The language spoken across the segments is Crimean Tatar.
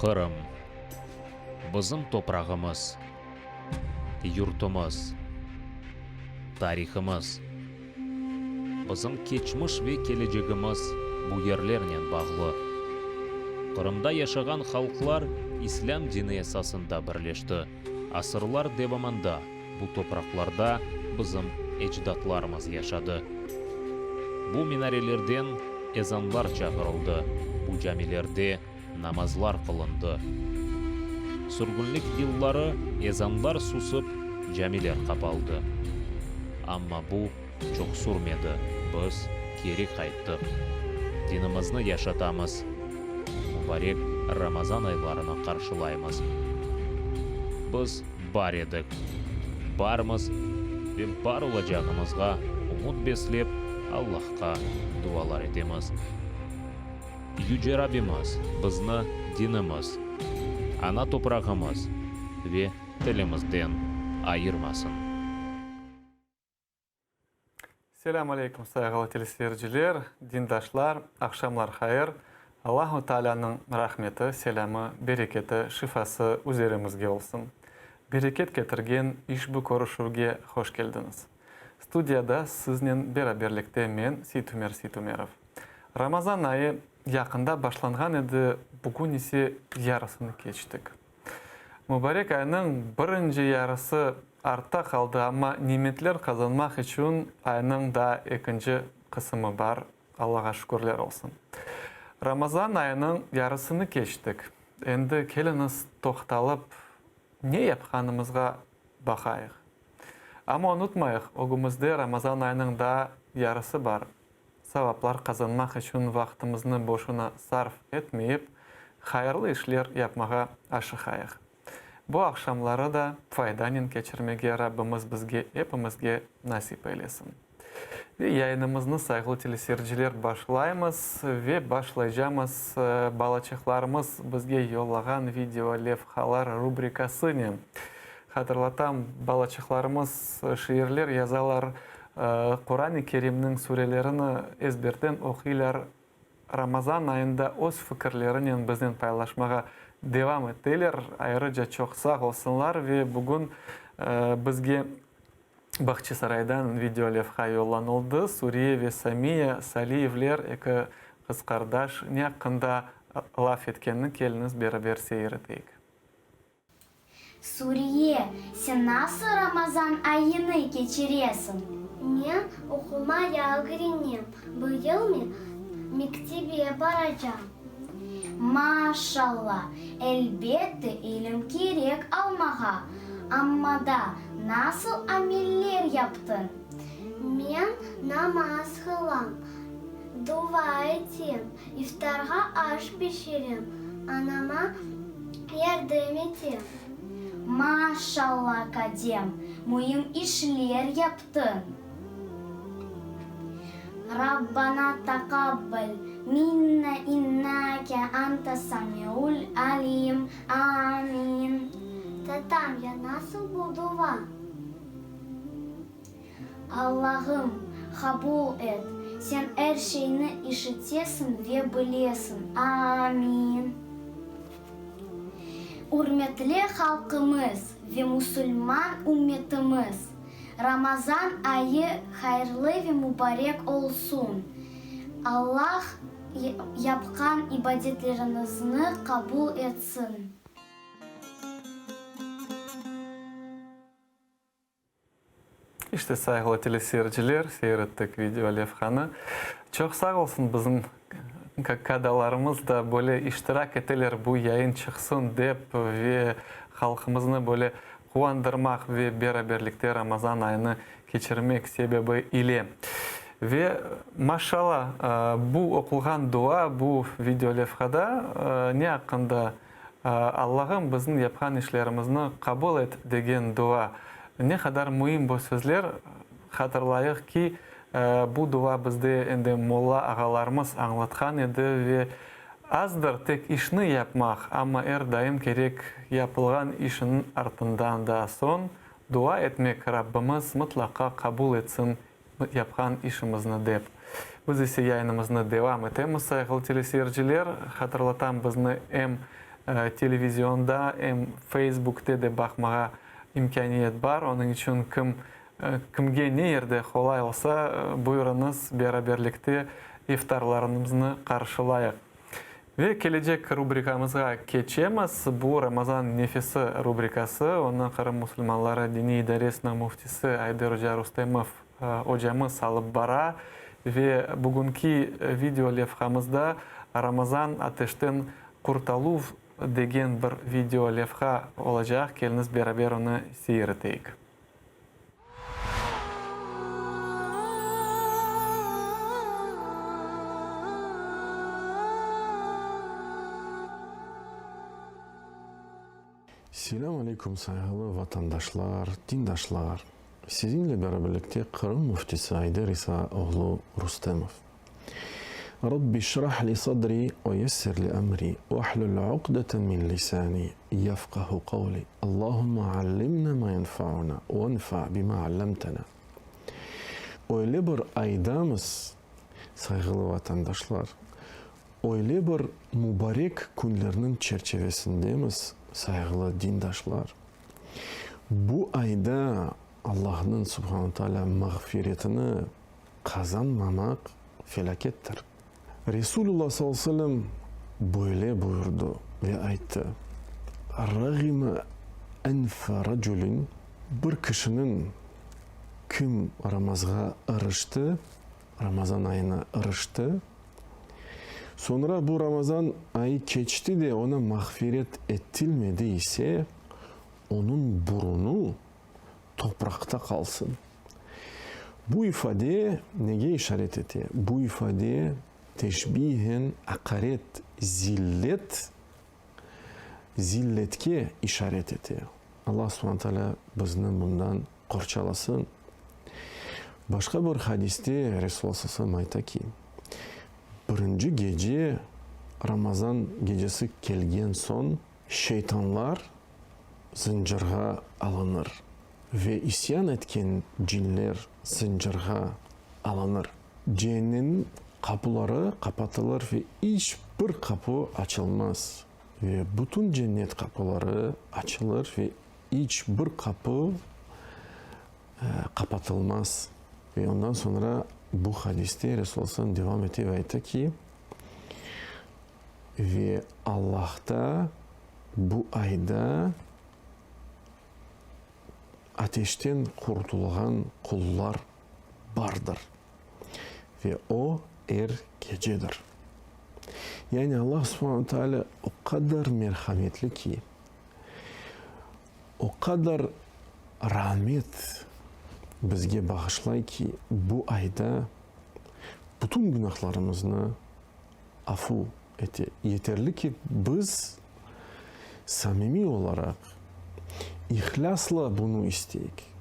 Qırım. Bizim toprağımız, yurtumız, tarihımız. Bizim keçmiş ve kelecegimiz bu yerlernen bağlı. Qırımda yaşağan halqlar İslâm dini esasında birleşti. Asırlar devamında bu topraqlarda bizim ecdatlarımız yaşadı. Bu minarelerden ezanlar çağırıldı, bu camilerde namazlar qılındı. Sürgünlik yılları ezanlar susıp, camiler qapaldı. Amma bu çoq sürmedi, biz keri qayttıq. Dinimizni yaşatamız, mubarek Ramazan aylarını qarşılaymız. Biz bar edik, barmız ve bar olacağımızğa ümüt beslep, Allahqa dualar etemiz. Yüce Rabbimiz bizni dinimiz, ana toprağımız ve tilimizden ayırmasın. Selâm aleyküm, sayğılı teleseyirciler, dindaşlar, aqşamlar hayır. Allahu Taalânıñ rahmeti, selâmı, bereketi, şifası üzerimizge olsun. Bereket ketirgen işbu körüşüvge hoş keldiñiz. Studiyada siznen beraberlikte men, Seytumer Seytumerov. Ramazan ayı yaqında başlanğan edi, bugün ise yarısını keçtik. Mubarek aynıñ birinci yarısı artta qaldı, amma nimetler qazanmaq içün aynıñ daa ekinci qısımı bar, Allağa şükürler olsun. Ramazan ayınıñ yarısını keçtik. Endi keliñiz toqtalıp, ne yapqanımızğa baqayıq. Amma unutmayıq, ögümizde Ramazan ayınıñ daa yarısı bar. Savaplar qazanmaq içün vaqtımıznı boşuna sarf etmeyip, hayırlı işler yapmağa aşıqayıq. Bu aqşamları da faydanen keçirmege Rabbimiz bizge epimizge nasip eylesin. Ve yayınımıznı, sayğılı teleseyirciler, başlaymız ve başlaycamız balaçıqlarımız bizge yollağan video levhalar rubrikasınen. Hatırlatam, balaçıqlarımız şiirler yazalar, Quran-ı Kerimniñ surelerini ezberden oquylar, Ramazan ayında öz fikirlerinen biznen paylaşmağa devam eteler. Ayrıca çoq sağ olsunlar ve bugün bizge Bağçasaraydan video levha yollanıldı. Suriye ve Samiya Saliyevler, eki qız qardaş, ne aqqında laf etkenini keliñiz beraber seyir eteyik. Suriye, sen nasıl Ramazan ayını keçiresiñ? Men oqumaya ögrenem, bu yıl men mektebe baracam. Maşalla, elbette ilim kerek almağa, amma da nasıl ameller yaptıñ? Men namaz qılam, dua etem, İftarğa aş pişirem, anama yardım etem. Maşalla, Kadem, müim işler yaptıñ. Rabbana taqabbal minna innake anta samiul alim. Amin. Tatam, ya nasıl bu dua? Allahım, qabul et, Sen er şeyni işitesiñ ve bilesiñ. Amin. Ürmetli halqımız ve musulman ümmetimiz, Ramazan ayı hayırlı ve mubarek olsun! Allah yapqan ibadetleriñizni qabul etsin! İşte, sayğılı teleseyirciler, seyir ettik video levhanı. Çoq sağ olsun bizim kadalarımız da böyle iştirak eteler bu yayın çıqsın dep ve halqımıznı böyle quvandırmaq ve beraberlikte Ramazan ayını keçirmek sebebi ile. Ve maşala bu oqulğan dua bu video levhada ne aqqında Allahım, bizim yapqan işlerimizni qabul et, degen dua. Ne qadar müim bu sözler, hatırlayıq ki, bu dua bizde endi molla ağalarımız añlatqan edi ve azdır tek işni yapmaq, amma er daim kerek yapılğan işniñ artından da soñ dua etmek, Rabbimiz mıtlaqa qabul etsin yapqan işimizni dep. Biz ise yayınımıznı devam etemiz, sayğılı teleseyirciler. Hatırlatam, bizni em. televizionda, em Feysbukte de baqmağa imkâniyet bar. Onıñ içün kim, kimge ne yerde qolay olsa, buyurıñız, beraberlikte iftarlarımıznı qarşılayıq. Ve kelecek rubrikamızğa keçemiz. Bu, Ramazan nefesi rubrikası. Onı Qırım musulmanları diniy idaresiniñ müftisi Ayder oca Rustemov ocamız alıp bara. Ve bugünki video levhamızda Ramazan ateşten qurtaluv degen bir video levha olacaq. Keliñiz beraber onı seyir eteyik. Selâm aleyküm, sayğılı vatandaşlar, dindaşlar! Siziñle beraberlikte Qırım Müftisi Ayder İsa oğlu Rustemov. Rabbi şrah li sadri ve yessir li emri vahlul uqdeten min lisani yefqahu qavli. Allahumma allimna ma yenfa'una venfa bima allamtena. Öyle bir aydamız, sayğılı vatandaşlar, öyle bir mubarek künlerniñ çerçevesindemiz, sayğılı dindaşlar. Bu ayda Allahnıñ, subhanu taalâ, mağfiretini qazanmamaq felâkettir. Resulullah sallallahu aleyhi ve sellem böyle buyurdı ve ayttı, Rağime enfe raculin, bir kişiniñ, kim Ramazğa ırıştı, Ramazan ayına ırıştı, soñra bu Ramazan ayı keçti de ona mağfiret etilmedi ise, onıñ burunu topraqta qalsın. Bu ifade nege işaret ete? Bu ifade teşbihen aqaret, zillet, zilletke işaret ete. Allah subhane taalâ bizni bundan qorçalasın. Başqa bir hadiste Resulullah sallallahu aleyhi ve sellem ayta ki, birinci gece Ramazan gecesi kelgen soñ şeytanlar zıncırğa alınır ve isyan etken cinler zıncırğa alınır. Cehennemniñ qapuları qapatılır ve iç bir qapu açılmaz, ve bütün cennet qapuları açılır ve iç bir qapu qapatılmaz. Ve ondan soñra bu hadiste Resulullah sallallahu devam ete ve ayta ki, Ve Allahta bu ayda ateşten qurtulğan qullar bardır. Ve o, er gecedir. Yani Allah subhanu taalâ o qadar merhametli ki, o qadar ramet bizge bağışlay ki, bu ayda bütün günahlarımıznı afu ete. Yeterli ki, biz samimiy olaraq, ihlâsla bunı isteyik.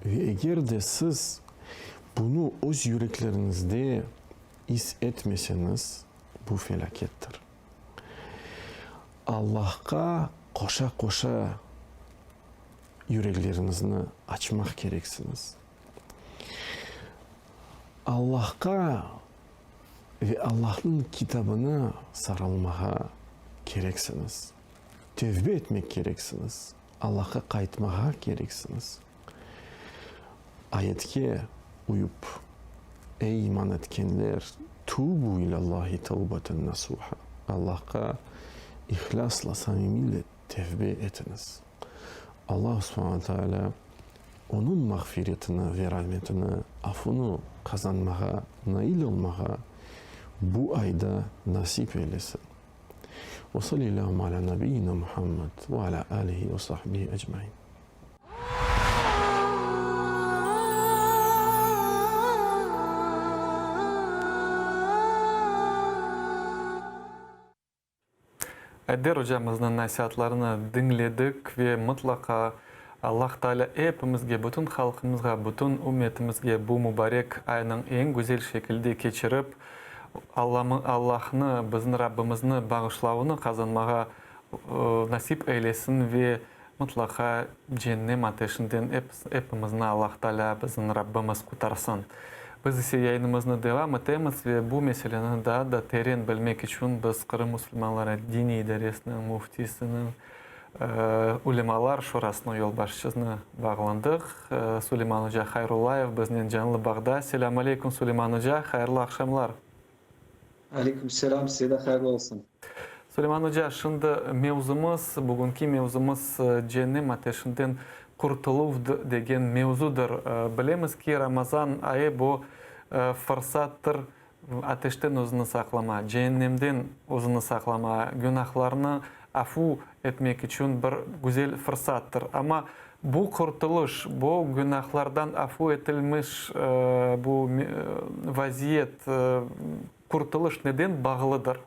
Ve eger de siz bunı öz yürekleriñizde is etmeseñiz, bu felâkettir. Allahqa qoşa-qoşa yürekleriñizni açmaq kereksiñiz. Allahqa Ve Allahnıñ kitabına sarılmağa kereksiñiz. Tevbe etmek kereksiñiz. Allahqa qaytmağa kereksiñiz. Ayetke uyıp, Ey iman etkenler, tubu ilallahi tevbeten nasuha, Allahqa ihlâsla, samimiyle tevbe etiñiz. Allah subhane taalâ Onıñ mağfiretini ve rahmetini, afunı qazanmağa nail olmağa bu ayda nasip eylesin. Ve salli-llâhümme alâ nabiyyina Muhammed ve alâ âlihi ve sahbihi ecmaîn. Ayder ocamıznıñ nasiatlarını diñledik ve mıtlaqa Allah Taalâ epimizge, bütün halqımızğa, bütün ümmetimizge bu mubarek aynıñ eñ güzel şekilde keçirip, Allahnı, bizim Rabbimizni bağışlavını qazanmağa nasip eylesin ve mıtlaqa cennem ateşinden epimizni Allah Taalâ, bizim Rabbimiz qutarsın. Biz ise yayınımıznı devam etemiz ve bu meseleni daa da teren bilmek içün biz Qırım musulmanları Diniy idaresiniñ müftisiniñ Ülemalar şurasınıñ yolbaşçısını bağlandıq. Suleyman oca Hayrullayev biznen canlı bağda. Selâm aleyküm, Suleyman oca, hayırlı aqşamlar. Aleyküm selâm, size de hayırlı olsun. Suleyman oca, şimdi mevzumız, bugünki mevzumız Cennem ateşinden qurtuluv degen mevzudır. Bilemiz ki, Ramazan ayı bu fırsattır ateşten özüni saqlama, ceennemden özüni saqlama, günahlarnı afu etmek içün bir güzel fırsattır. Amma bu qurtulış, bu günahlardan afu etilmiş bu vaziyet, qurtulış neden bağlıdır?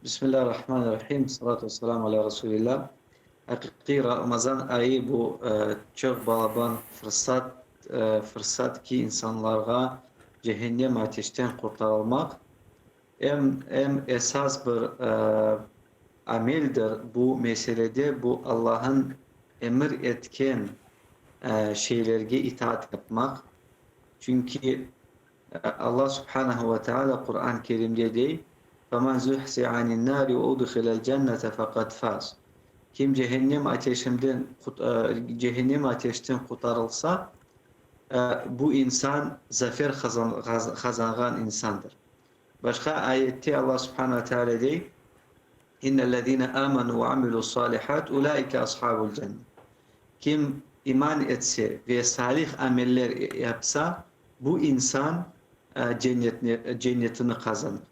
Bismillahirrahmanirrahim, salatu vesselam ala Rasulillah. Aqiqiy Ramazan ayı bu çoq balaban fırsat, fırsat ki insanlarğa cehennem ateşten qurtarılmaq. Em, em esas bir ameldir bu meselede, bu Allah'ın emir etken şeylerge itaat yapmaq. Çünki Alla subhanehu ve teala Quran Kerimde dey, Femen zuhzi'a anin-nâri ve udhilel cennete fekad fâz. Kim cehennem ateşinden cehennem ateşten qurtarılsa, bu insan zafer qazanğan insandır. Başqa ayette Alla subhanehu ve teala dey, İnnellezîne âmenû ve amilû's-sâlihât ulâike ashabul cenne. Kim iman etse ve salih ameller yapsa, bu insan cennetni, cennetini qazanır.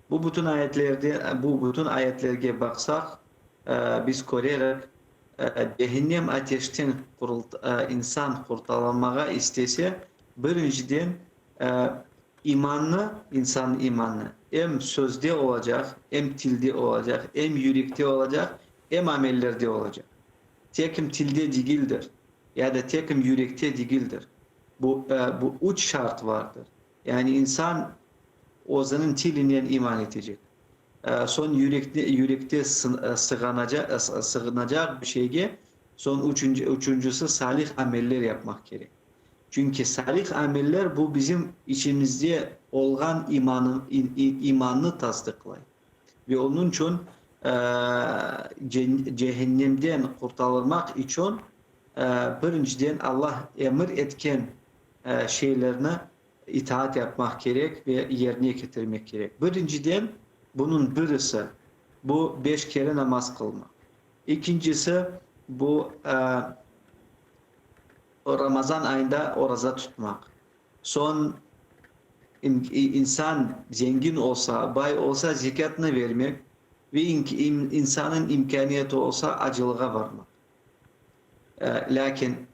Bu bütün ayetlerde, bu bütün ayetlerge baqsaq, biz körerik, cehennem ateşten insan qurtarılmağa istese, birinciden imannı, insannıñ imanı em sözde olacaq, em tilde olacaq, em yürekte olacaq, em amellerde olacaq. Tekim tilde degildir, ya da tekim yürekte degildir. Bu, bu üç şart vardır. Yani insan özüniñ tilinen iman etecek. Soñ yürekte, yürekte sığanacaq, sığınacaq bir şeyge, soñ üçünci, üçüncisi salih ameller yapmaq kerek. Çünki salih ameller bu bizim içimizde olğan imanı, imannı tasdıqlay. Ve onıñ içün cehennemden qurtarılmaq içün birinciden Allah emir etken şeylerni itaat yapmaq kerek ve yerine ketirmek kerek. Birinciden, bunıñ birisi, bu beş kere namaz qılmaq. Ekincisi, bu Ramazan ayında oraza tutmaq. Soñ insan zengin olsa, bay olsa zekâtnı vermek ve insanıñ imkâniyeti olsa acılığa barmaq. Lâkin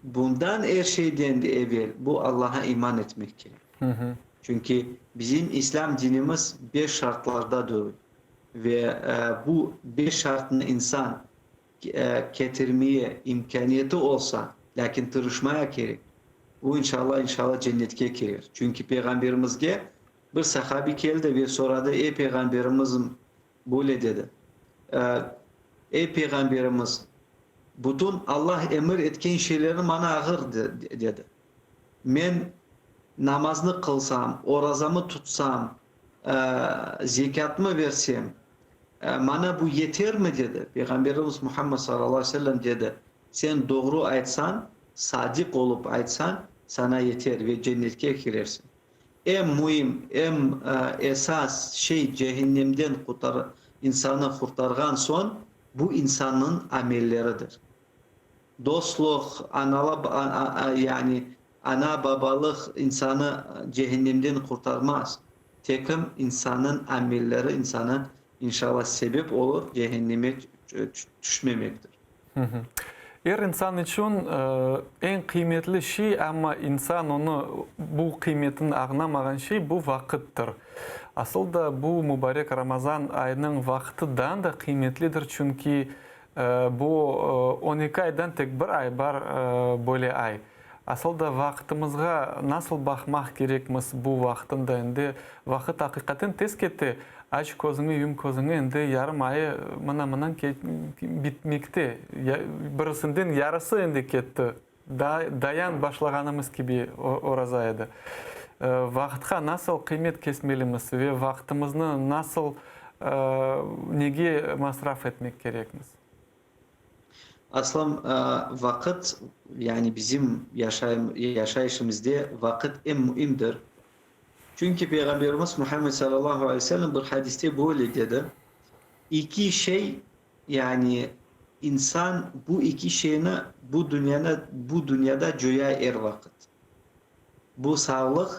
bundan er şeyden de evel bu Allaha iman etmek kerek. Çünki bizim İslâm dinimiz beş şartlarda duruy ve bu beş şartnı insan ketirmeye imkâniyeti olsa, lâkin tırışmaya kerek, o inşallah, inşallah cennetke kirer. Çünki Peyğamberimizge bir sahabi keldi ve soradı, Ey Peyğamberimizim, böyle dedi, Ey Peyğamberimiz, bütün Allah emir etken şeylerni maña ağır, dedi. Men namaznı qılsam, orazamı tutsam, zekâtmı versem, maña bu yetermi? dedi. Peyğamberimiz Muhammed salâllahu aleyhi ve sellem dedi, Sen doğru aytsañ, sadiq olıp aytsañ, saña yeter ve cennetke kirersiñ. Eñ müim, eñ esas şey cehennemden insanı qurtarğan soñ, bu insannıñ amelleridir. Dostluq, anala, yani ana-babalıq insanı cehennemden qurtarmaz. Tekim insannıñ amelleri insanı, inşallah, sebep olur cehenneme tüşmemektir. Er insan içün eñ qıymetli şey, amma insan onı, bu qıymetini añlamağan şey, bu vaqıttır. Asıl da bu mubarek Ramazan ayınıñ vaqtı daa da qıymetlidir, çünki Bu 12 aydan tek bir ay bar böyle ay. Asıl da vaqtımızğa nasıl baqmaq kerekmiz bu vaqtında endi vaqıt aqiqaten tez kete, aç közüñi yum közüñi endi yarım ayı mına-mınan bitmekte, birisinden yarısı endi ketti. Daa dayan başlağanımız kibi oraza edi. Vaqıtqa nasıl qıymet kesmelimiz ve vaqtımıznı nasıl, nege masraf etmek kerekmiz? Aslan, vaqıt, yani bizim yaşayışımızda vaqıt eñ müimdir. Çünki Peyğamberimiz Muhammed salâllahu aleyhi ve sellem bir hadiste böyle dedi, İki şey, yani insan bu iki şeyni bu dünyanı, bu dünyada coya er vaqıt. Bu sağlıq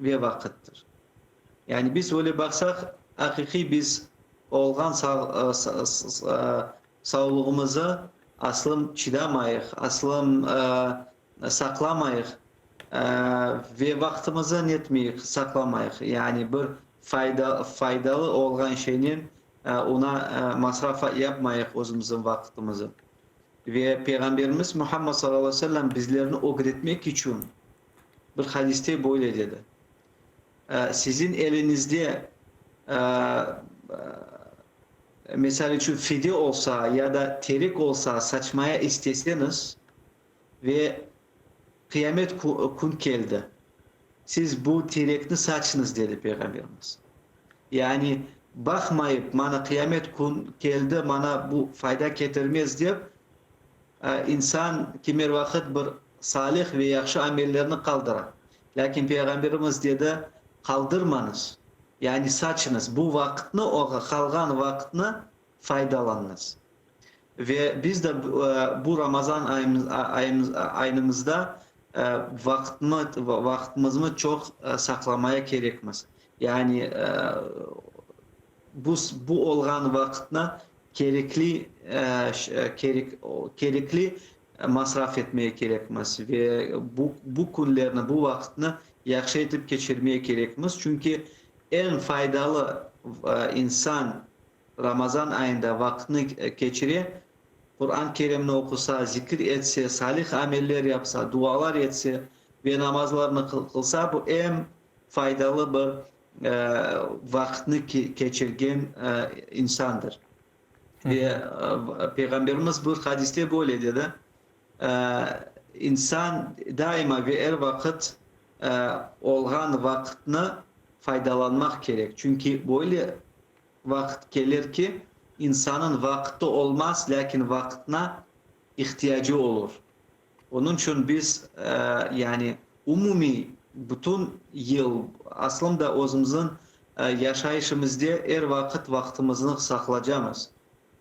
ve vaqıttır. Yani biz öyle baqsaq, aqiqiy biz olğan sağlığımızı aslım çıdamayıq, aslım saqlamayıq ve vaqtımızı netmeyik, saqlamayıq. Yani bir fayda, faydalı olğan şeynen ona masraf yapmayıq özümizniñ vaqtımızı. Ve Peyğamberimiz Muhammed salâllahu aleyhi ve sellem bizlerni ögretmek içün bir hadiste böyle dedi, Siziñ eliñizde, misal içün, fide olsa ya da terek olsa saçmaya isteseñiz ve qıyamet kün keldi, siz bu terekni saçıñız, dedi Peyğamberimiz. Yani, baqmayıp, mana qıyamet kün keldi, mana bu fayda ketirmez dep, İnsan kimer vaqıt bir salih ve yahşı amellerni qaldıra. Lâkin Peyğamberimiz dedi, Qaldırmañız, yani saçıñız, bu vaqıtnı, o qalğan vaqıtnı faydalanıñız. Ve biz de bu Ramazan ayımızda vaqıtımıznı çoq saqlamaya kerekmiz. Yani bu olğan vaqıtnı kerekli kerekli masraf etmege kerekmiz ve bu bu künlerni, bu vaqıtnı yahşı etip keçirmege kerekmiz, çünki eñ faydalı insan Ramazan ayında vaqıtnı keçire, Quran Kerimni oqusa, zikir etse, salih ameller yapsa, dualar etse ve namazlarını qılsa, bu eñ faydalı bir vaqıtnı keçirgen insandır. Ve Peyğamberimiz bir hadiste böyle dedi, İnsan daima ve er vaqıt olğan vaqıtnı faydalanmaq kerek, çünki böyle vaqıt kelir ki, insanıñ vaqıtı olmaz, lâkin vaqıtına ihtiyacı olur. Onıñ içün biz, yani umumiy bütün yıl, aslında özümizniñ yaşayışımızda er vaqıt vaqtımıznı saqlacamız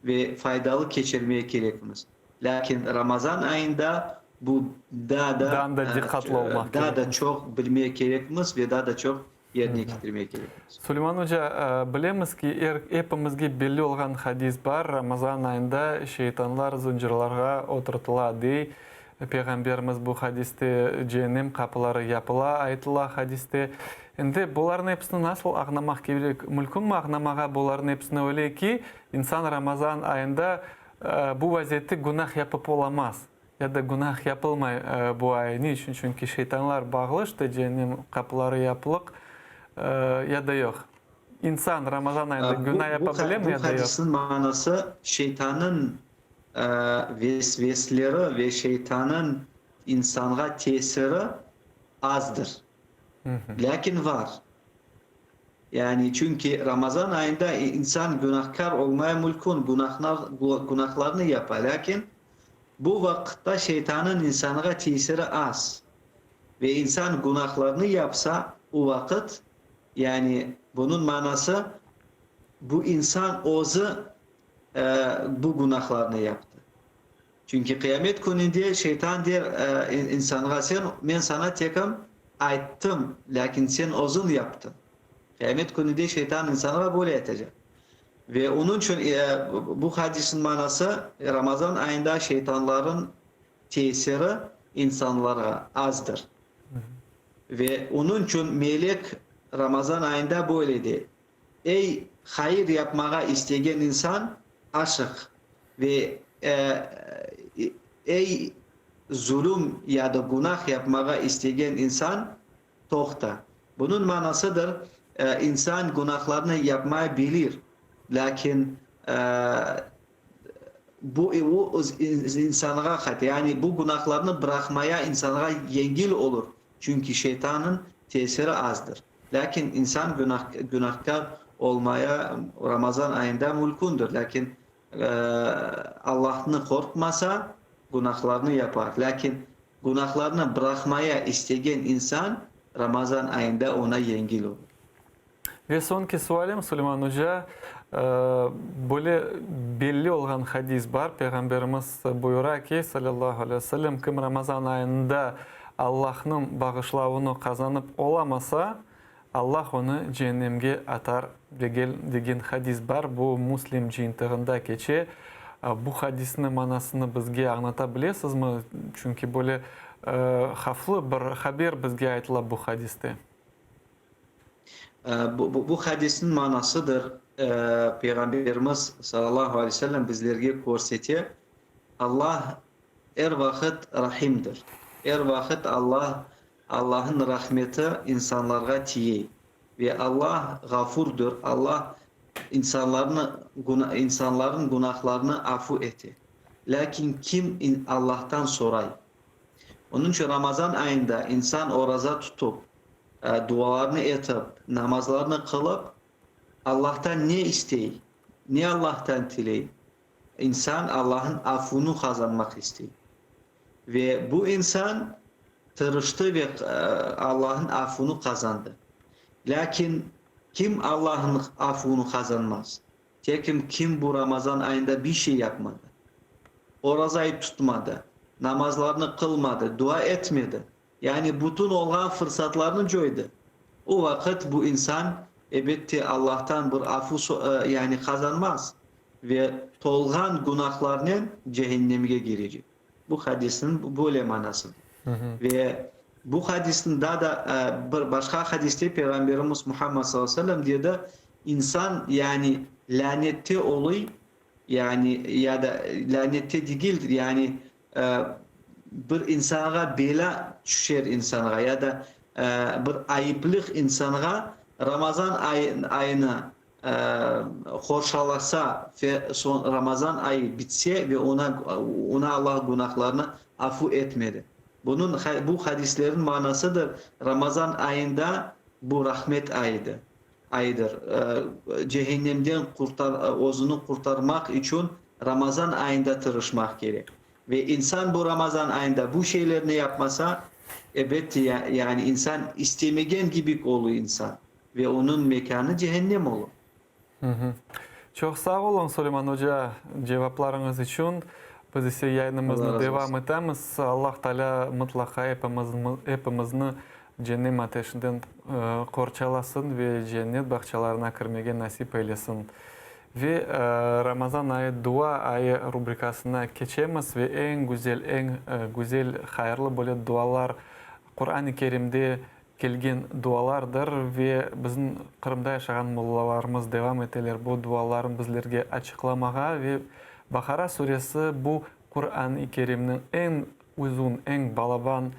ve faydalı keçirmeye kerekmiz. Lâkin Ramazan ayında bu daa da Daa da diqqatlı olmaq daa da çoq bilmeye kerekmiz ve daa da çoq yerine ketirmeye kerekmiz. Suleyman oca, bilemiz ki, er epimizge belli olğan hadis bar, Ramazan ayında şeytanlar zıncırlarğa oturtıla, dey Peyğamberimiz bu hadiste, ceennem qapıları yapıla, aytıla hadiste. Endi bularnıñ episini nasıl añlamaq kerek? Mülkünmi añlamağa bularnıñ episini öyle ki, insan Ramazan ayında bu vaziyette günah yapıp olamaz? Ya da günah yapılmay bu ay. Ne içün? Çünki şeytanlar bağlı, işte, ceennem qapıları yapılıq, ya da yoq. İnsan Ramazan ayında günah yapa bilemi ya da yoq? Bu hadisniñ manası, şeytannıñ vesvesleri ve şeytannıñ insanğa tesiri azdır. Lâkin var. Yani, çünki Ramazan ayında insan günahkâr olmaya mülkün, günahlarnı yapa, lâkin Bu vaqıtta şeytanıñ insanğa tesiri az ve insan günahlarnı yapsa, o vaqıt, yani bunıñ manası, bu insan özü bu günahlarnı yaptı. Çünki qıyamet kününde şeytan der insanğa, sen, men saña tekim ayttım, lâkin sen özüñ yaptıñ. Qıyamet kününde şeytan insanğa böyle aytacaq. Ve onıñ içün bu hadisniñ manası, Ramazan ayında şeytanlarnıñ tesiri insanlarğa azdır. Ve onıñ içün melek Ramazan ayında böyle dey, Ey, hayır yapmağa istegen insan, aşıq ve ey, zulüm ya da günah yapmağa istegen insan, Toqta. Bunıñ manasıdır, insan günahlarnı yapmay bilir, lâkin. Bu o insanğa qayta, yani bu günahlarnı bıraqmaya insanğa yengil olur, çünki şeytannıñ tesiri azdır. Lâkin insan günahkâr olmaya Ramazan ayında mülkündir, lâkin Allahnı qorqmasa, günahlarnı yapar. Lâkin günahlarnı bıraqmaya istegen insan Ramazan ayında oña yengil olur. Ve soñki sualim, Suleyman oca, böyle belli olğan hadis bar, Peyğamberimiz buyura ki, salâllahu aleyhi ve sellem, kim Ramazan ayında Allahnıñ bağışlavını qazanıp olamasa, Allah onı ceennemge atar degel degen hadis bar, bu Müslim cıyıntığında keçe. Bu hadisniñ manasını bizge añlata bilesizmi? Çünki böyle havflı bir haber bizge aytıla bu hadiste. Bu hadisniñ manasıdır, Peyğamberimiz salâllahu aleyhi ve sellem bizlerge körsete, Allah er vaqıt Rahimdir. Er vaqıt Allah, Allahnıñ rahmeti insanlarğa tiyey. Ve Allah Ğafurdır, Allah insanlarnı, insanların günahlarını afu ete. Lâkin kim Allahtan soray? Onıñ içün Ramazan ayında insan oraza tutıp, dualarnı etip, namazlarnı qılıp, Allahtan ne istey, ne Allahtan tiley? İnsan Allahnıñ afunı qazanmaq istey. Ve bu insan tırıştı ve Allahnıñ afunı qazandı. Lâkin kim Allahnıñ afunı qazanmaz? Tekim kim bu Ramazan ayında bir şey yapmadı, orazayı tutmadı, namazlarnı qılmadı, dua etmedi, yani bütün olğan fırsatlarnı coydı, o vaqıt bu insan, ebette, Allahtan bir afu yani qazanmaz ve tolğan günahlarnen cehennemge girecek. Bu hadisniñ böyle manasıdır. Ve bu hadisniñ daa da bir başqa hadiste Peyğamberimiz Muhammad sallallahu aleyhi ve sellem dedi, İnsan, yani lânette oluy, yani ya da lânette degil, yani bir insanğa belâ tüşer insanğa ya da bir ayıplıq insanğa Ramazan ayını qorçalasa ve soñ Ramazan ayı bitse ve oña oña Allah günahlarını afu etmedi. Bunıñ bu hadislerniñ manasıdır, Ramazan ayında bu rahmet ayıdır. Ayıdır. Cehennemden qurtar özüni qurtarmaq içün Ramazan ayında tırışmaq kerek. Ve insan bu Ramazan ayında bu şeylerni yapmasa, ebette, yani insan istemegen gibik oluy insan. Ve onıñ mekânı cehennem olur. Çoq sağ oluñ, Suleyman oca, cevaplarıñız içün. Biz ise yayınımıznı devam etemiz. Allah Taalâ mıtlaqa epimizni cennem ateşinden qorçalasın ve cennet bağçalarına kirmege nasip eylesin. Ve Ramazan ayı dua ayı rubrikasına keçemiz ve eñ güzel, eñ güzel, hayırlı böyle dualar Quran-ı Kerimde kelgen dualardır ve bizim Qırımda yaşağan mollalarımız devam eteler bu dualarnı bizlerge açıqlamağa ve Baqara suresi bu Quran-ı Kerimniñ eñ uzun, eñ balaban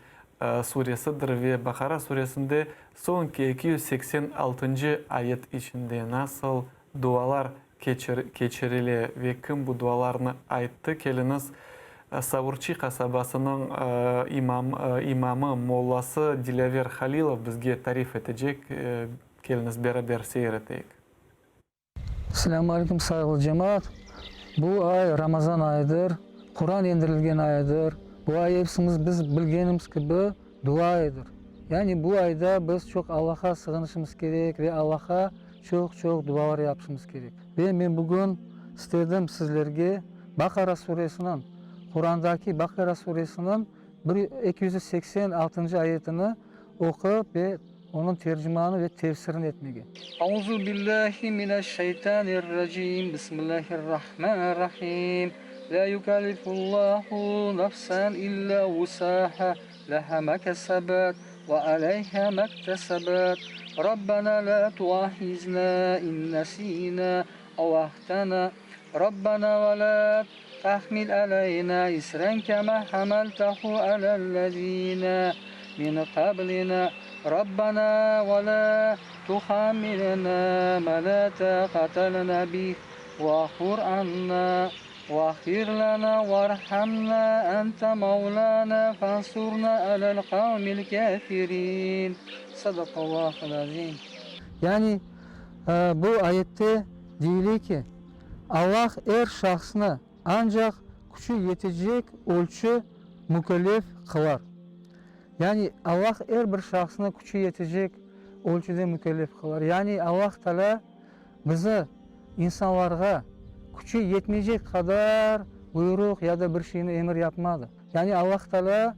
suresidir ve Baqara suresinde soñki 286-ncı ayet içinde nasıl dualar keçirile ve kim bu dualarnı ayttı, keliñiz, Savurçi qasabasınıñ imamı, mollası Dilâver Halilov bizge tarif etecek, keliñiz, beraber seyir eteyik. Selâmü aleyküm, sayğılı cemaat! Bu ay Ramazan ayıdır, Quran endirilgen ayıdır. Bu ay epsimiz biz bilgenimiz kibi dua ayıdır. Yani bu ayda biz çoq Allahqa sığınışımız kerek ve Allahqa çoq-çoq dualar yapışımız kerek. Ve men bugün istedim sizlerge Baqara suresiniñ, Qurandaki Baqara suresiniñ bir 286-ncı ayetini oqup ve onıñ tercimanı ve tefsirini etmege. Auzu billahi mineşşeytanirracim, Bismillahirrahmanirrahim, La yukellifullahu nefsen illa vusaha, leha ma kesebet ve aleyha mektesebet, Rabbena la tuahizna in nesina ev ahtana, Rabbena ve la tahmil aleyna isren kema hamaltehu alellezine min qablina, Rabbena ve la tuhammilna ma la taqate lena bih, vağfur anna. Vağfir lana varhamna ente mevlana fansurna alel qavmil kafirin. Sadaqallahul azim. Yani, bu ayette deyile ki, Allah er şahsnı ancaq küçü yetecek ölçü mükellef qılar. Yani, Allah er bir şahsnı küçü yetecek ölçüde mükellef qılar. Yani, Allah Taalâ bizi, insanlarğa, küçü yetmeycek qadar buyruq ya da bir şeyni emir yapmadı. Yani, Allah Taalâ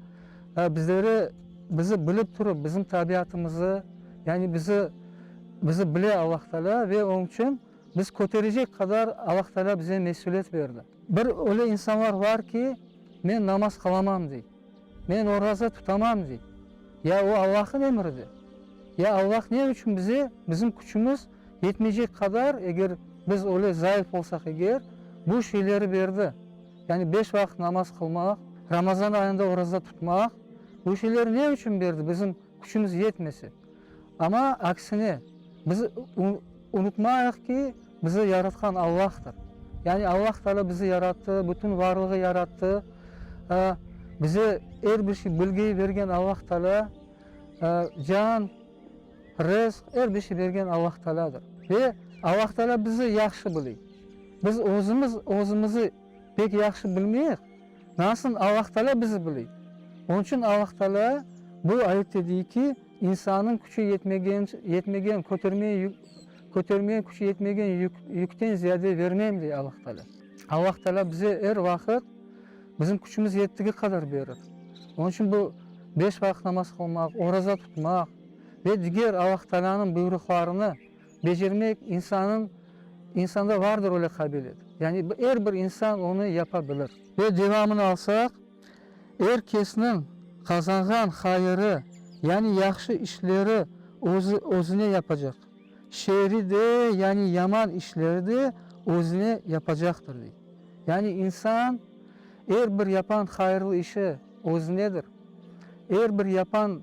bizleri, bizi bilip turıp, bizim tabiatımızı, yani bizi, bizi bile Allah Taalâ ve onıñ içün biz köterecek qadar Allah Taalâ bize mesüliyet berdi. Bir öyle insanlar var ki, men namaz qılamam, dey. Men oraza tutamam, dey. Ya o Allah'ın emridir. Ya Allah ne içün bize, bizim küçümiz yetmeycek qadar, eger biz öyle zayıf olsaq eger, bu şeyleri berdi. Yani beş vaqıt namaz qılmaq, Ramazan ayında oraza tutmaq, bu şeyleri ne içün berdi, bizim küçümiz yetmese. Amma aksine, biz unutmayıq ki, bizi yaratqan Allahtır. Yani Allah Taalâ bizi yarattı, bütün varlığı yarattı. Bize er bir şey, bilgi bergen Allah Taalâ, can, rızq, er bir şey bergen Allah Taalâdır. Ve Allah Taalâ bizi yahşı bile. Biz özümiz özümizi pek yahşı bilmeyik, Nasıl Allah Taalâ bizi bile. Onıñ içün Allah Taalâ bu ayette dey ki, insannıñ küçü yetmegen, yetmegen, kötermeye yük, kötermeye küçü yetmegen yük, yükten ziyade vermem, dey Allah Taalâ. Allah Taalâ bize er vaqıt bizim küçümiz yettigi qadar berir. Onıñ içün bu beş vaqıt namaz qılmaq, oraza tutmaq ve diger Allah Taalânıñ buyruqlarını Becermek insanıñ, insanda vardır öyle qabiliyet. Yani er bir insan onı yapa bilir. Ve devamını alsaq, er kesniñ qazanğan hayırı, yani yahşı işleri özü, özüne yapacaq. Şerri de, yani yaman işleri de özüne yapacaqtır, dey. Yani insan er bir yapan hayırlı işi özünedir. Er bir yapan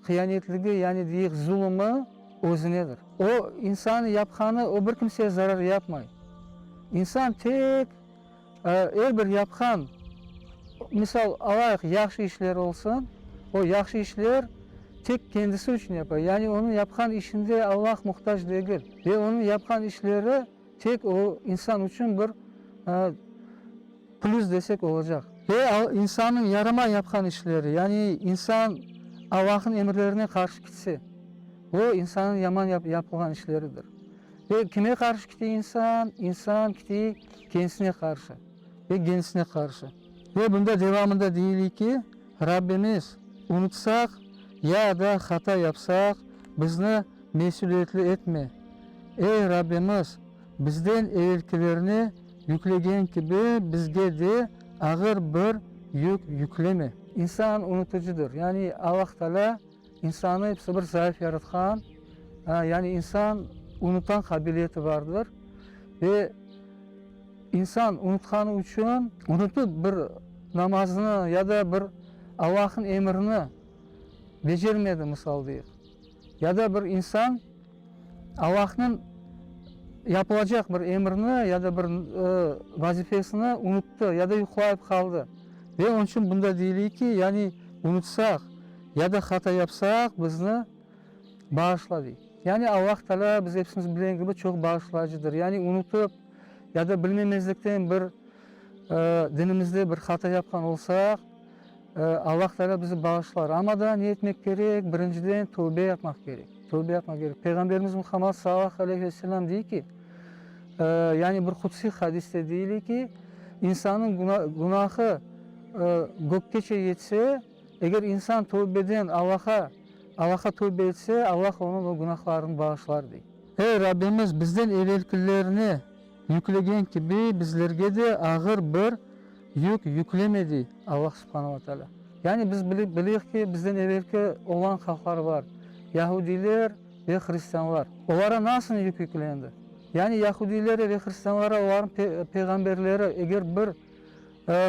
Hıyanetligi, yani deyik, zulumı özünedir. O, insan yapqanı, o bir kimseye zarar yapmay. İnsan tek er bir yapqan, misal alayıq, yahşı işler olsun, o yahşı işler tek kendisi içün yapa. Yani onıñ yapqan işinde Allah muhtac degil. Ve onıñ yapqan işleri Tek o insan içün bir plüs desek olacaq. Ve insannıñ yaramay yapqan işleri, yani insan Allahnıñ emirlerine qarşı kitse, o insannıñ yaman yapılğan işleridir. Ve kime qarşı kite insan? İnsan kite kendisine qarşı ve kendisine qarşı. Ve bunda devamında deyile ki, Rabbimiz, unutsaq ya da hata yapsaq, bizni mesüliyetli etme. Ey, Rabbimiz, bizden evelkilerine yüklegen kibi bizge de ağır bir yük yükleme. İnsan unutıcıdır. Yani Allah Taalâ insanı episi bir zayıf yaratqan, yani insan unutan qabiliyeti vardır ve insan unutqanı içün, unutıp bir namaznı ya da bir Allahnıñ emrini becermedi, misal deyik. Ya da bir insan Allahnıñ yapılacaq bir emrini ya da bir vazifesini unuttı, ya da yuqlayıp qaldı. Ve onıñ içün bunda deyile ki, yani unutsaq ya da hata yapsaq, bizni bağışla, dey. Yani Allah Taalâ, biz epsimiz bilgen kibi, çoq bağışlayıcıdır. Yani unutıp ya da bilmemezlikten bir dinimizde bir hata yapqan olsaq, Allah Teala bizi bağışlar. Amma da ne etmek kerek? Birinciden tövbe yapmaq kerek. Tövbe yapmaq kerek. Peyğamberimiz Muhammad sallallahu aleyhi ve sellem dey ki, yani bir qudsiy hadiste deyile ki, insannıñ günahı gökkece yetse, eger insan tövbeden Allaha, Allaha tövbe etse, Allah onıñ o günahlarını bağışlar, dey. Ey, Rabbimiz, bizden evelkilerine yüklegen kibi bizlerge de ağır bir Yük yükleme, dey Allah subhane ve teala. Yani biz bileyik ki, bizden evelki olğan halqlar bar, yahudiyler ve hristianlar. Olara nasıl yük yüklendi? Yani yahudiylere ve hristianlara olarnıñ peyğamberleri eger bir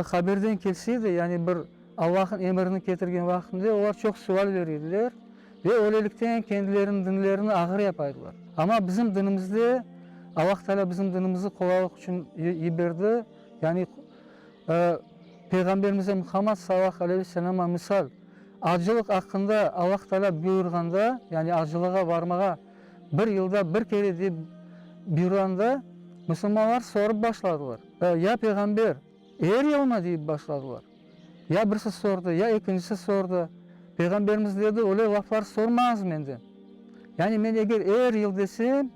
haberden kelse edi, yani bir Allahnıñ emrini ketirgen vaqtında olar çoq sual berir ediler ve öylelikten kendileriniñ dinlerini ağır yapa ediler. Amma bizim dinimizde Allah Teala bizim dinimizi qolaylıq içün yiberdi. Yani Peyğamberimize Muhammad sallallahu aleyhi ve sellem'a misal, acılıq aqqında Allah Teala buyurğanda, yani acılığa varmağa bir yılda bir kere dep buyurğanda, musulmanlar sorıp başladılar, Ya Peyğamber, er yılmı? deyip başladılar. Ya birisi sordı, ya ekincisi sordı. Peyğamberimiz dedi, Öyle laflar sormañız menden. Yani men eger er yıl desem,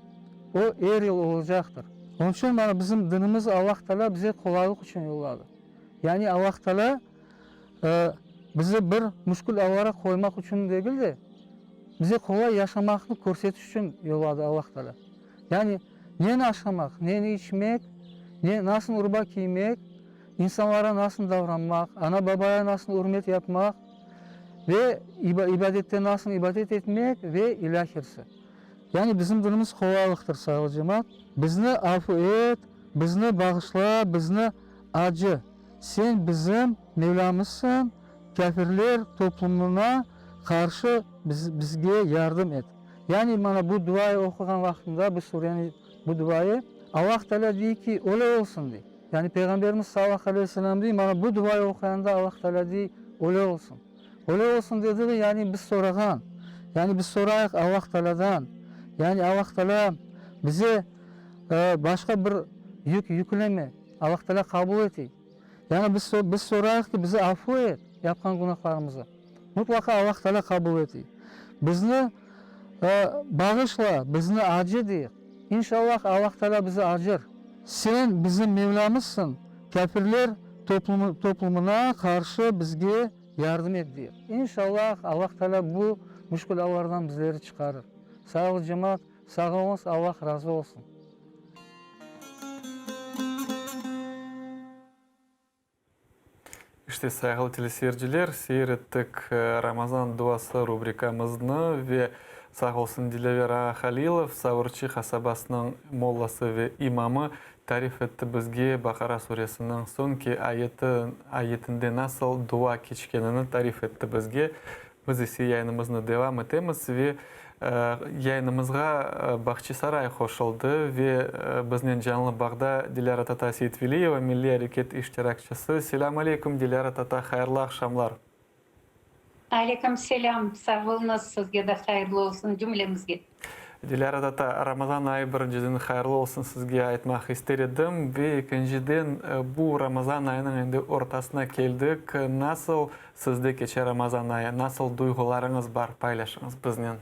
o er yıl olacaqtır. Onıñ içün mana bizim dinimiz Allah Teala bize qolaylıq içün yolladı. Yani Allah Teala bizi bir müşkül allara qoymaq içün degil de, bize qolay yaşamaqnı körsetiş içün yolladı Allah Teala. Yani neni aşamaq, neni içmek, ne nasıl urba kiymek, insanlara nasıl davranmaq, ana-babaya nasıl ürmet yapmaq ve ibadette nasıl ibadet etmek ve ilâhirsi. Yani bizim dinimiz qolaylıqtır, sayğılı cemaat. Bizni afu et, bizni bağışla, bizni acı. Sen bizim Mevlamızsıñ, kâfirler toplumına qarşı bizge yardım et. Yani mana bu duayı oquğan vaqtında, bu sureni, bu duayı, Allah Teala dey ki, öyle olsun, dey. Yani Peyğamberimiz sallallahu aleyhi ve sellem dey, mana bu duayı oquyanda Allah Teala dey, öyle olsun. Öyle olsun dedigi, yani biz sorağan, yani biz sorayıq Allah Tealadan, yani Allah Teala bize başqa bir yük yükleme, Allah Teala qabul etey. Yani biz biz sorayıq ki, bizi afu et, yapqan günahlarımızı. Mutlaqa Allah Teala qabul etey. Bizni bağışla, bizni acı deyik. İnşallah Allah Teala bizi acır. Sen bizim Mevlamızsıñ, kâfirler toplumına qarşı bizge yardım et, deyik. İnşallah Allah Teala bu müşkül allardan bizleri çıqarır. Sağ cemaat, sağ oluñız, Allah razı olsun. İşte, sayğılı teleseyirciler, seyir ettik Ramazan duası rubrikamıznı ve sağ olsun Dilâver ağa Halilov, Savurçı qasabasınıñ mollası ve imamı tarif etti bizge Baqara suresiniñ soñki ayeti, ayetinde nasıl dua keçkenini tarif etti bizge. Biz ise yayınımıznı devam etemiz ve yayınımızğa Bahçisaray qoşuldı ve biznen canlı bağda Dilâra Tata Seytveliyeva, milliy areket iştirakçisi. Selâm aleyküm, Dilâra Tata, hayırlı aqşamlar. Aleyküm selâm, sağ oluñız, sizge de hayırlı olsun, cümlemizge. Dilâra tata, Ramazan ayı birinciden hayırlı olsun sizge aytmaq ister edim ve ekinciden bu Ramazan ayınıñ endi ortasına keldik. Nasıl sizde keçe Ramazan ayı, nasıl duyğularıñız bar, paylaşıñız biznen.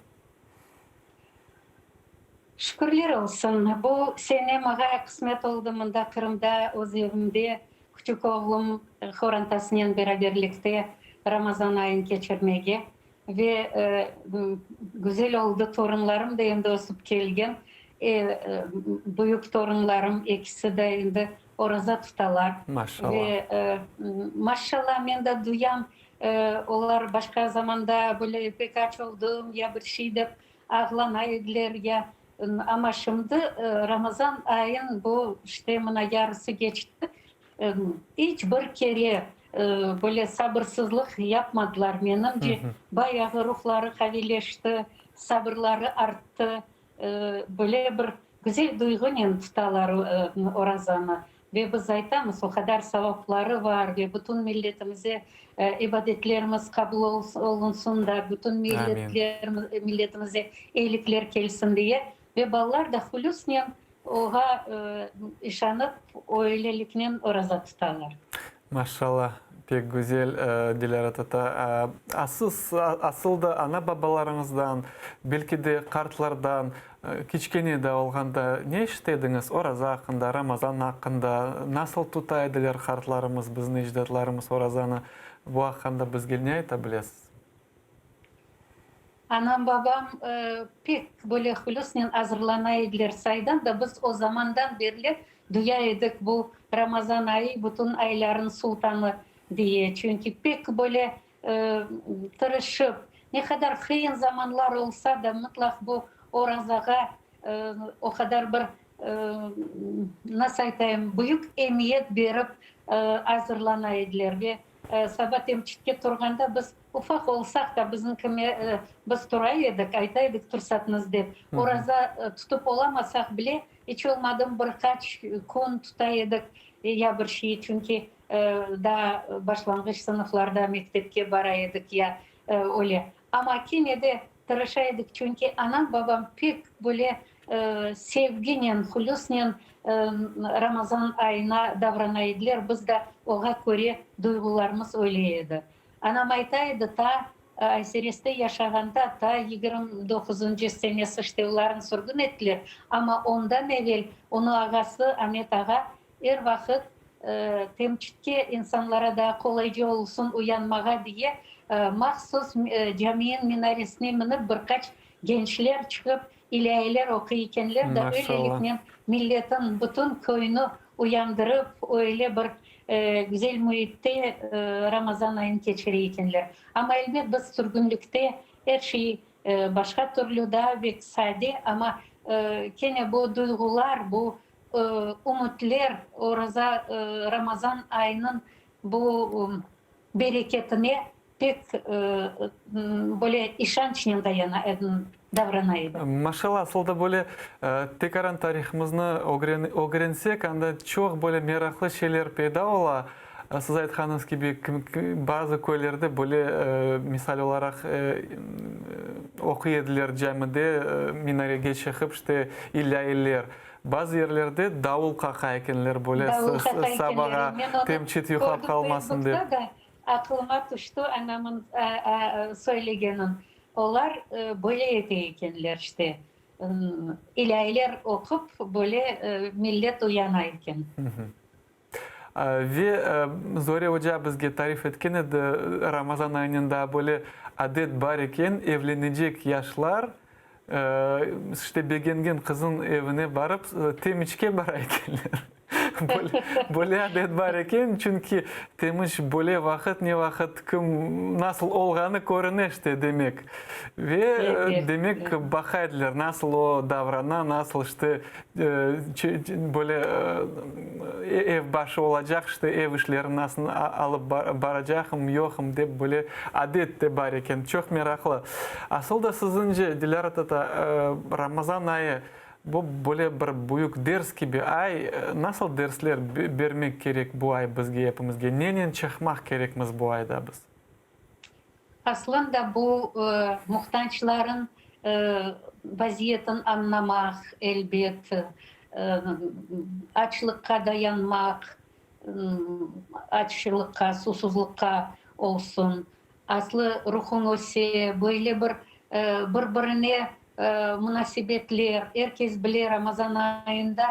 Şükürler olsun, bu sene maña qısmet oldı mında Qırımda öz evimde küçük oğlum horantasınen beraberlikte Ramazan ayın keçirmege. Ve güzel oldı, torunlarım da endi ösip kelgen. Büyük torunlarım ekisi de endi oraza tutalar. Maşallah. Ve maşallah, men de duyam, olar başqa zamanda böyle pek aç oldım ya bir şey dep ağlana ediler ya, amma şimdi Ramazan ayın bu işte mına yarısı keçti, İç bir kere böyle sabırsızlıq yapmadılar. Menimce, bayağı ruhları qaviyleşti, sabırları arttı. Böyle bir güzel duyğunen tutalar orazanı. Ve biz aytamız, o qadar savapları bar ve bütün milletimize ibadetlerimiz qabul olunsın da, bütün milletimize eyilikler kelsin diye. Ve balalar da hulüsnen Oğa işanıp, öyleliknen oraza tutalar. Maşallah, pek güzel, Dilâra tata. A siz asıl da ana-babalarıñızdan, belki de qartlardan kiçkene daa olğanda ne eşite ediñiz oraza aqqında, Ramazan aqqında? Nasıl tuta ediler qartlarımız, bizni ecdatlarımız orazanı? Bu aqqında bizge ne ayta bilesiz? Anam-babam pek böyle hulüsnen azırlana ediler saydan da, biz o zamandan berli duya edik bu Ramazan ayı bütün ayların sultanı diye, çünki pek böyle tırışıp, ne qadar qıyın zamanlar olsa da, mıtlaq bu orazağa o qadar bir, nasıl aytayım, büyük emiyet berip azırlana ediler ve saba temçitke turğanda biz Ufaq olsaq da, bizimkime biz tura edik, ayta edik tursatnız dep. Oraza tutıp olamasaq bile, iç olmadım bir qaç kün tuta edik. Ya bir şey, çünki daa başlanğıç sınıflarda mektepke bara edik ya öyle. Amma kene de tırışa edik, çünki anam-babam pek böyle sevginen, hulüsnen Ramazan ayına davrana ediler, biz de oğa köre duyğularımız öyle edi. Anam ayta edi, ta Aysereste yaşağanda, ta 29-ncı senesi işte olarnı sürgün ettiler, amma ondan evel onıñ ağası Amet ağa er vaqıt temçitke insanlara daa qolayca olsun uyanmağa diye, mahsus camiin minaresine minip bir qaç gençler çıqıp ilâiler oquy ekenler da, öyleliknen milletin bütün köyni uyandırıp, öyle bir güzel müitte Ramazan ayını keçire ekenler. Amma elbet biz sürgünlikte er şey başqa türlü, daa bek sade, amma kene bu duyğular, bu ümütler oraza Ramazan ayınıñ bu bereketine pek böyle işançnen dayana, davrana edi. Maşallah, asıl da böyle tekaran tarihımıznı ögrensek, anda çoq böyle meraqlı şeyler peyda ola. Siz aytqanıñız kibi, bazı köylerde böyle, misal olaraq, oquy ediler camide, minarege çıqıp, işte, ilâiler. Bazı yerlerde davul qaqa ekenler böyle, sabağa temçit yuqlap qalmasın dep. Aqılıma tüşti anamın söylegenin. Olar böyle ete ekenler işte. İlâiler oqup, böyle millet uyana eken. Ve Zore oca bizge tarif etken edi, Ramazan ayının daa böyle adet bar eken, evlenecek yaşlar, işte begengen qızın evine barıp, temiçke bara ekenler. Böyle adet bar eken, çünki temiç böyle vaqıt, ne vaqıt, kim, nasıl olğanı körüne işte, demek. Ve, demek, baqa ediler, nasıl o davrana, nasıl işte Böyle ev başı olacaq, işte, ev işlerini nasıl alıp baracaqım, yoqım dep böyle adet de bar eken. Çoq meraqlı. Asıl da siziñce, Dilâra tata, Ramazan ayı bu böyle bir büyük ders kibi ay. Nasıl dersler bermek kerek bu ay bizge, epimizge? Nenen çıqmaq kerekmiz bu ayda biz? Aslında bu muhtaçların vaziyetin añlamaq, elbet, açlıqqa dayanmaq, açlıqqa, susuzlıqqa olsun, aslı ruhuñ öse, böyle bir bir-birine munasebetler, er kes bile Ramazan ayında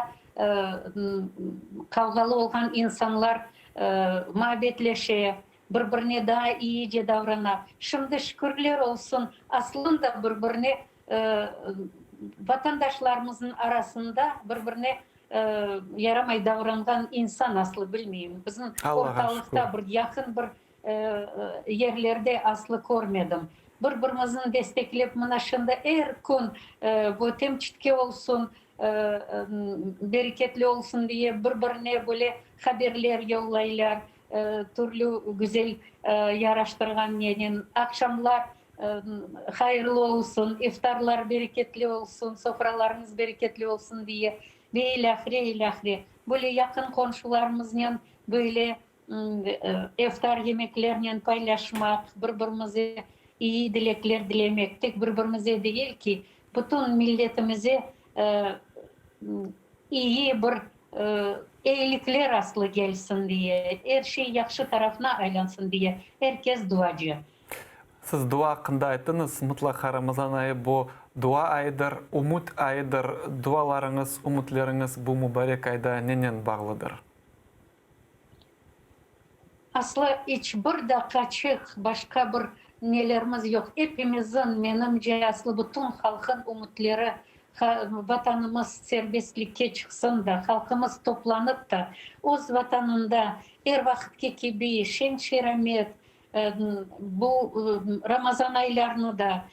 qavğalı olğan insanlar muabbetleşe, Bir-birine daa iyice davrana. Şimdi, şükürler olsun, aslında bir-birine vatandaşlarımıznıñ arasında bir-birine yaramay davranğan insan aslı bilmeyim. Bizim ortalıqta bir yaqın bir yerlerde aslı körmedim. Bir-birimizni desteklep, mına şimdi er kün bu temçitke olsun, bereketli olsun diye bir-birine böyle haberler yollaylar. Türlü güzel yaraştırğan nenen aqşamlar hayırlı olsun, iftarlar bereketli olsun, sofralarıñız bereketli olsun diye ve ilâhre, ilâhre. Böyle yaqın qonşularımıznen böyle iftar yemeklernen paylaşmaq, bir-birimize iyi dilekler dilemek, tek bir-birimize degil ki, bütün milletimize İyi bir eyilikler aslı gelsin diye, er şey yahşı tarafına aylansın diye er kes duacı. Siz dua aqqında ayttıñız, mıtlaqa Ramazan ayı bu dua ayıdır, ümüt ayıdır. Dualarıñız, ümütleriñiz bu mübarek ayda nenen bağlıdır? Aslı iç bir daqqaçıq başqa bir nelerimiz yoq. Epimizin, menimce, aslı bütün halqın ümütleri Vatanımız serbestlikke çıqsın da, halqımız toplanıp da, öz Vatanında er vaqıtki kibi şeñ-şeramet bu Ramazan aylarını da,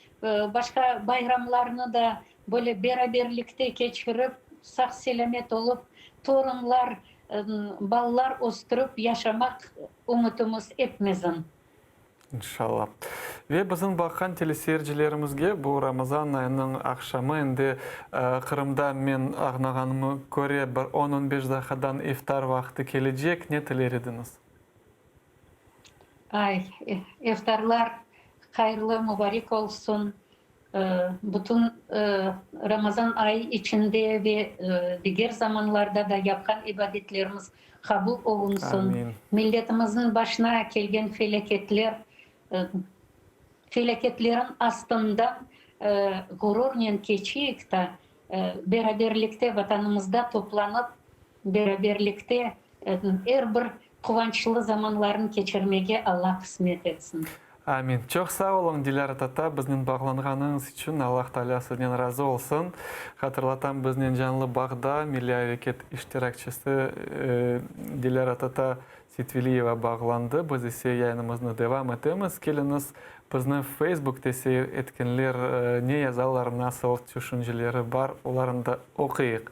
başqa bayramlarnı da böyle beraberlikte keçirip, sağ-selâmet olıp, torunlar, balalar östürip yaşamaq ümütimiz epimizin. İnşallah. Ve bizim baqqan teleseyircilerimizge bu Ramazan ayınıñ aqşamı endi Qırımda men añlağanıma köre bir on-on beş daqiqadan iftar vaqtı kelecek, ne tiler ediñiz? Ay, iftarlar hayırlı, mubarek olsun. Bütün Ramazan ayı içinde ve diger zamanlarda da yapqan ibadetlerimiz qabul olunsın. Milletimizniñ başına kelgen felâketler, felâketlerin astından ğururnen keçeyik ta, beraberlikte Vatanımızda toplanıp, beraberlikte er bir quvançlı zamanlarnı keçirmege Alla qısmet etsin. Amin. Çoq sağ oluñ, Dilâra tata, biznen bağlanğanıñız içün Allah Taalâ sizden razı olsun. Hatırlatam, biznen canlı bağda Milliy areket iştirakçisi Dilâra tata Seytveliyeva bağlandı. Biz ise yayınımıznı devam etemiz. Keliñiz, bizni Facebookte seyir etkenler ne yazalar, nasıl tüşünceleri bar, olarnı da oquyıq.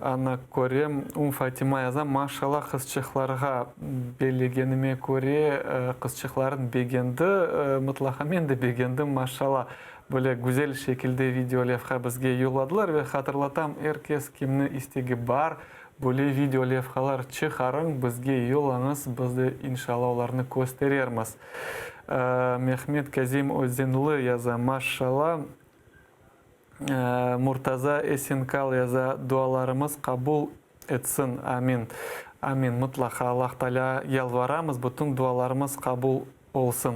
Ana, körem, Um Fatima yaza, maşallah qızçıqlarğa, bellegenime köre, qızçıqların begendi, mıtlaqa men de begendim, maşallah, böyle güzel şekilde video levha bizge yolladılar ve hatırlatam, er kes kimni istegi bar, böyle video levhalar çıqarıñ, bizge yollañız, biz de inşallah olarnı kösterermiz. Mehmet Kazim Özenli yaza, maşallah. Murtaza Esenkal yaza, Dualarımız qabul etsin, amin. Amin, mıtlaqa Allah Taalâ yalvaramız, bütün dualarımız qabul olsun.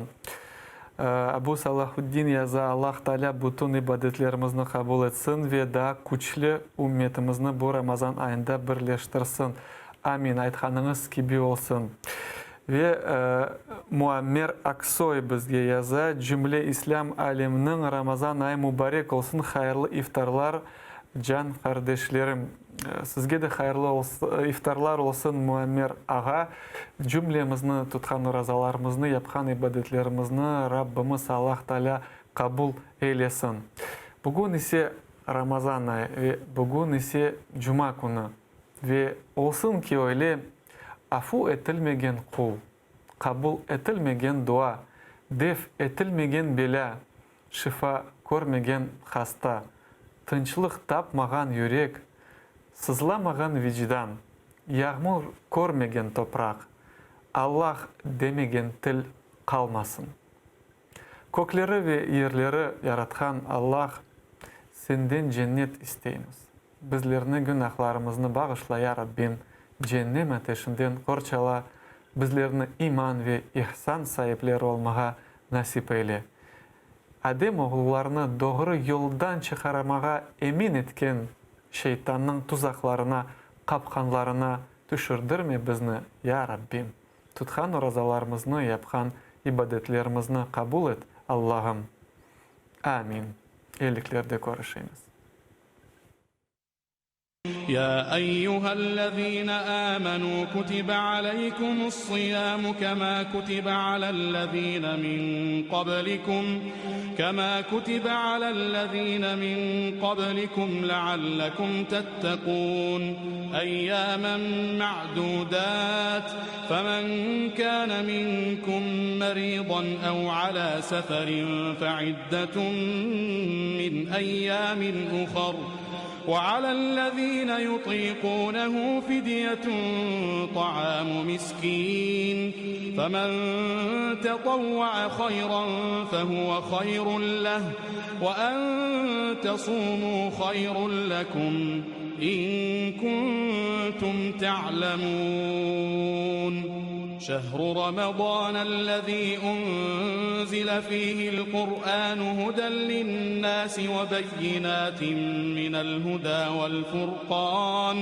Abu Salahuddin yaza, Allah Taalâ bütün ibadetlerimizni qabul etsin ve daa küçlü ümmetimizni bu Ramazan ayında birleştirsin. Amin, aytqanıñız kibi olsun. Ve Muammer Aksoy bizge yaza, Cümle İslâm aleminiñ Ramazan ayı mubarek olsun, hayırlı iftarlar, can qardeşlerim. Sizge de hayırlı iftarlar olsun, Muammer ağa. Cümlemizni, tutqan orazalarımıznı, yapqan ibadetlerimizni Rabbimiz Allah Taalâ qabul eylesin. Bugün ise Ramazan ayı ve bugün ise cuma künü. Ve olsun ki öyle, afu etilmegen qul, qabul etilmegen dua, def etilmegen belâ, şifa körmegen hasta, tınçlıq tapmağan yürek, sızlamağan vicdan, yağmur körmegen topraq, Allah demegen til qalmasın. Kökleri ve yerleri yaratqan Allah, Senden cennet isteymiz. Bizlerni günahlarımıznı bağışla, ya Rabbim, cennem ateşinden qorçala, bizlerni iman ve ihsan saipleri olmağa nasip eyle. Adem oğullarını doğru yoldan çıqaramağa emin etken şeytannıñ tuzaqlarına, qapqanlarına tüşürdirme bizni, ya Rabbim. Tutqan orazalarımıznı, yapqan ibadetlerimizni qabul et, Allahım. Amin. Eyliklerde körüşemiz. Ya eyyühellezine âmenû kutibe aleykumus-siyâmu kemâ kutibe alellezîne min qablikum kemâ kutibe alellezîne min qablikum leallekum tettekûn eyyâmen me'dûdât femen kâne minkum merîdan ev alâ seferin fe'iddetun min eyyâmin uhar ve alellezîne yutîkûnehu fidyetun ta'âmu miskîn femen tetavva'a hayran fehuve hayrun leh ve en tesûmû hayrun lekum in kuntum te'lemûn. Şehru Ramazânellezî unzile fîhil Kur'ânu huden linnâsi ve beyinâtin minel hudâ vel furqân.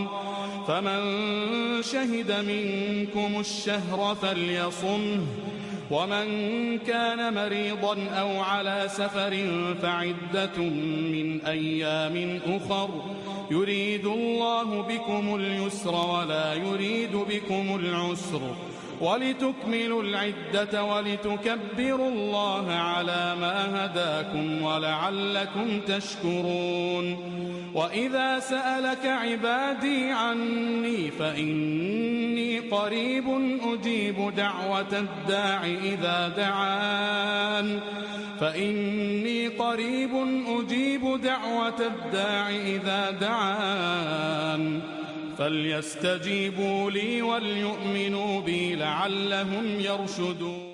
Femen şehide minkumuş-şehre felyasumh ve men kâne merîdan ev alâ seferin feiddetun min eyyâmin uhar. Yuridullahu bikumul yusra ve lâ yuridu bikumul usr. ولتكملوا العدة ولتكبروا الله على ما هداكم ولعلكم تشكرون وإذا سألك عبادي عني فإني قريب أجيب دعوة الداع إذا دعان فإني قريب أجيب دعوة الداع إذا دعان فليستجيبوا لي وليؤمنوا بي لعلهم يرشدون.